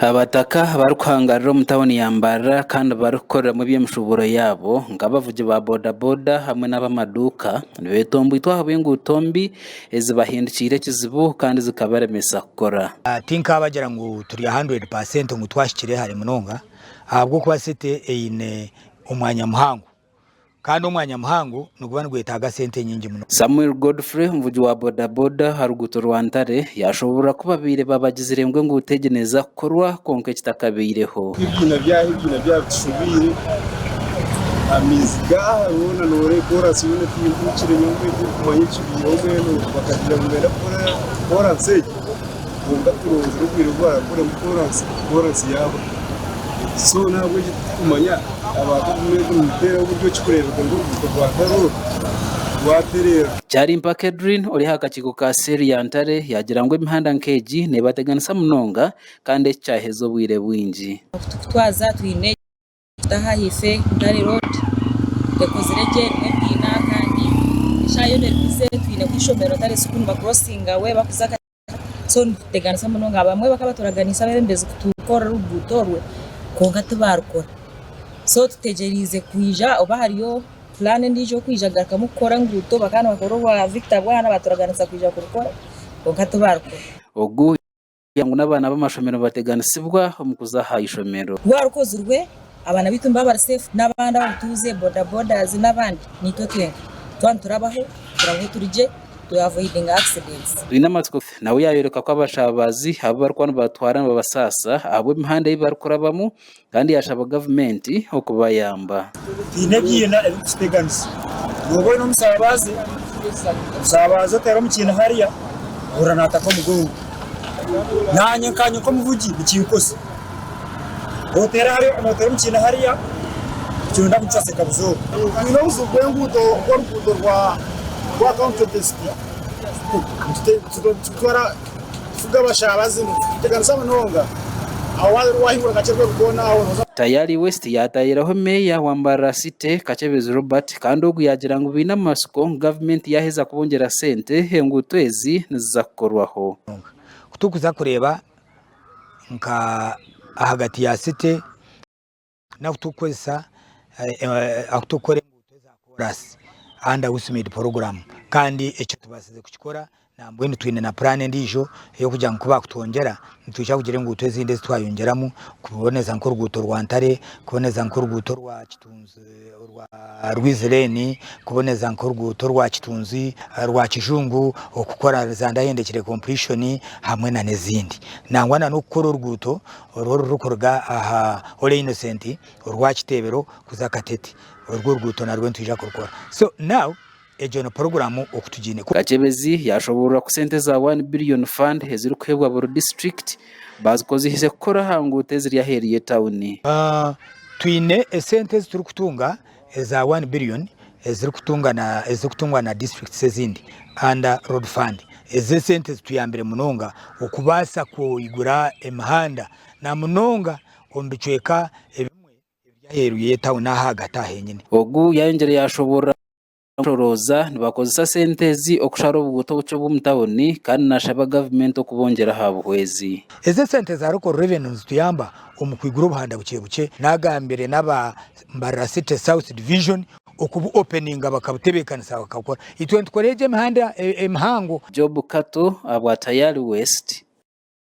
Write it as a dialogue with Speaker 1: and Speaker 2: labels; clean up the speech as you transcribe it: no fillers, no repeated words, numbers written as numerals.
Speaker 1: Abataka abarikuhangarira omu tauni ya Mbarara kandi barikukoreramu eby'emishuuburo yaabo nk'abavugi ba boda boda hamwe n'ab'amaduuka nibetomboitwa ahabw'enguuto mbi ezibahindukiire ekizibu kandi zikabaremesa kukora.
Speaker 2: Tinkaabagira ngu turi a hundred percent ngu twahikire hare munonga ahabw'okuba city eine omwanya muhango. Kandi omwanya muhango niguba nigwetaaga sente nyingi munonga.
Speaker 1: Samuel Godfrey omuvugi wa bodaboda aha ruguuto rwa Ntare yashoboorora ku babaire babagizire ngu enguuto egi neeza kukorwa kwonka ekitakabaireho.
Speaker 3: Ebiina byaho ebiina byabo bishobeire, amaizi gaaha hoona nooreeba koorasi yoona etimbuukire nyowe tirikumanya ekibaireho mbwenu bakagira ngu nibenda kukora koorasi egi kwonka turonzire obwire obu barakoremu koorasi, koorasi yaabura. So n'ahabw'ekyo titurikumanya aba gavumenti nimuteeraho buryo ki kureebeka ngu oruguuto rwa Ntare oru rwatereera.
Speaker 1: Kyarimpaka Edrine ori aha kakiiko ka Seeri ya Ntare yaagira ngu emihanda nk'egi neebateganisa munonga kandi eki kyaheza obwire bwingi.
Speaker 4: Oku turikutwaza twine Kutaha ahaifo Ntare road ekozire gye erimu ebiina kandi eshaaha yoona eri bize twineho eishomero Ntare school nibakurosinga we bakuza so nituteganisa munonga abamwe bakaba baturaganise abebembezi kutukorera oruguuto orwe kwonka tibarukora so tutegyereize kwija oba hariyo puraani endiijo y'okwija kugarukamu kukora enguuto bakaba nibakora orwa Victor Bwana baturaganisa kwija kurukora kwonka tibarukora.
Speaker 1: Ogu ngu n'abaana b'amashomero nibateganisibwa omu kuza aha ishomero.
Speaker 4: Rwarukozirwe, abaana baitu nibaba bari safe n'abandi abatuuze, boda bodas n'abandi naitwe twenka twaba niturabaho, turabaho turi gye tu avoidinga accidents.
Speaker 1: Twinamatsiko nawe yaayoreka ku abashabazi abu barikuba nibatwara nibabasaasa ahabw'emihanda ei barikurabamu kandi yaashaba gavumenti okubayamba.
Speaker 5: Twine ebiina ebirikututeganisa. Nooba oine omusaabaze, omusaabaze oteera omu kiina hariya, ohurira naataka omugongo. Naanye nkanye nk'omuvugi nikinkosa. Oteera hariya, nooteera omu kiina hariya, nikirunda kucwaseka buzooba.
Speaker 3: Twine obuzibu bw'enguuto nk'oruguuto rwa rwa County District. Nitutwara Tufuga abashabazi nituteganisa munonga aho wahingura kakye rwebikoona aho noza.
Speaker 1: Tayali West yaatahiraho Meeya wa Mbarara City, Kakyebezi Robert kandi ogu yaagira ngu baine amatsiko ngu gavumenti yaaheza kubongyera sente, enguuto ezi niziza kukorwaho.
Speaker 2: Ku turikuza kureeba nka ahagati ya city n'ahu turikukozesa ahu turikukora enguuto eza koorasi under USMID program kandi ekyo tubaasize kukikora nambwenu twine na puraani endiijo ey'okugira ngu ku baakutwongyera nitwija kugira enguuto ezindi ezi twayongyeramu kuboneza nk'oruguuto rwa Ntare, kuboneza nk'oruguuto orwa Kitunzi orwa Rwizi Lane, kuboneza nk'oruguuto orwa Kitunzi rwa Kijungu, okukora za Ndahendekire completion hamwe nana ezindi. Nangwa na n'okukora oruguuto Orwo orurikuruga aha Holy Innocent orwa Kiteebero kuza Katete orwo oruguuto narwo nitwija kurukora. So now egyo ni puroguraamu oku tugiine.
Speaker 1: Kakyebezi yashoboorora ku sente za One Billion Fund ezirikuheebwa buri disiturikiti baazikozeise kukora aha nguuto eziri aheeru y'etauni.
Speaker 2: Twine esente ezi turikutunga eza One Billion ezirikutungwa na disiturikiti ezindi under Road Fund. Ezo esente zituyambire munonga okubaasa kwigura emihanda na munonga omu bicweka ebimwe ebiri aheeru y'etauni ahagati ahenyine.
Speaker 1: Ogu yayongyire yashoboorora ngu abarikushorooza nibakozesa sente ezi okushara obuguuto obukye obw'omu tauni kandi nashaba gavumenti okubongyera aha buhwezi.
Speaker 2: Ezi esente za Local Revenue nizituyamba omu kwigura obuhanda bukye bukye. Nagambire n'aba Mbarara City South Division okubu openinga bakabutebeekanisa bakakora. Itwe nitukora egyo emihanda emihango.
Speaker 1: Job Kato ahabwa Tayali West.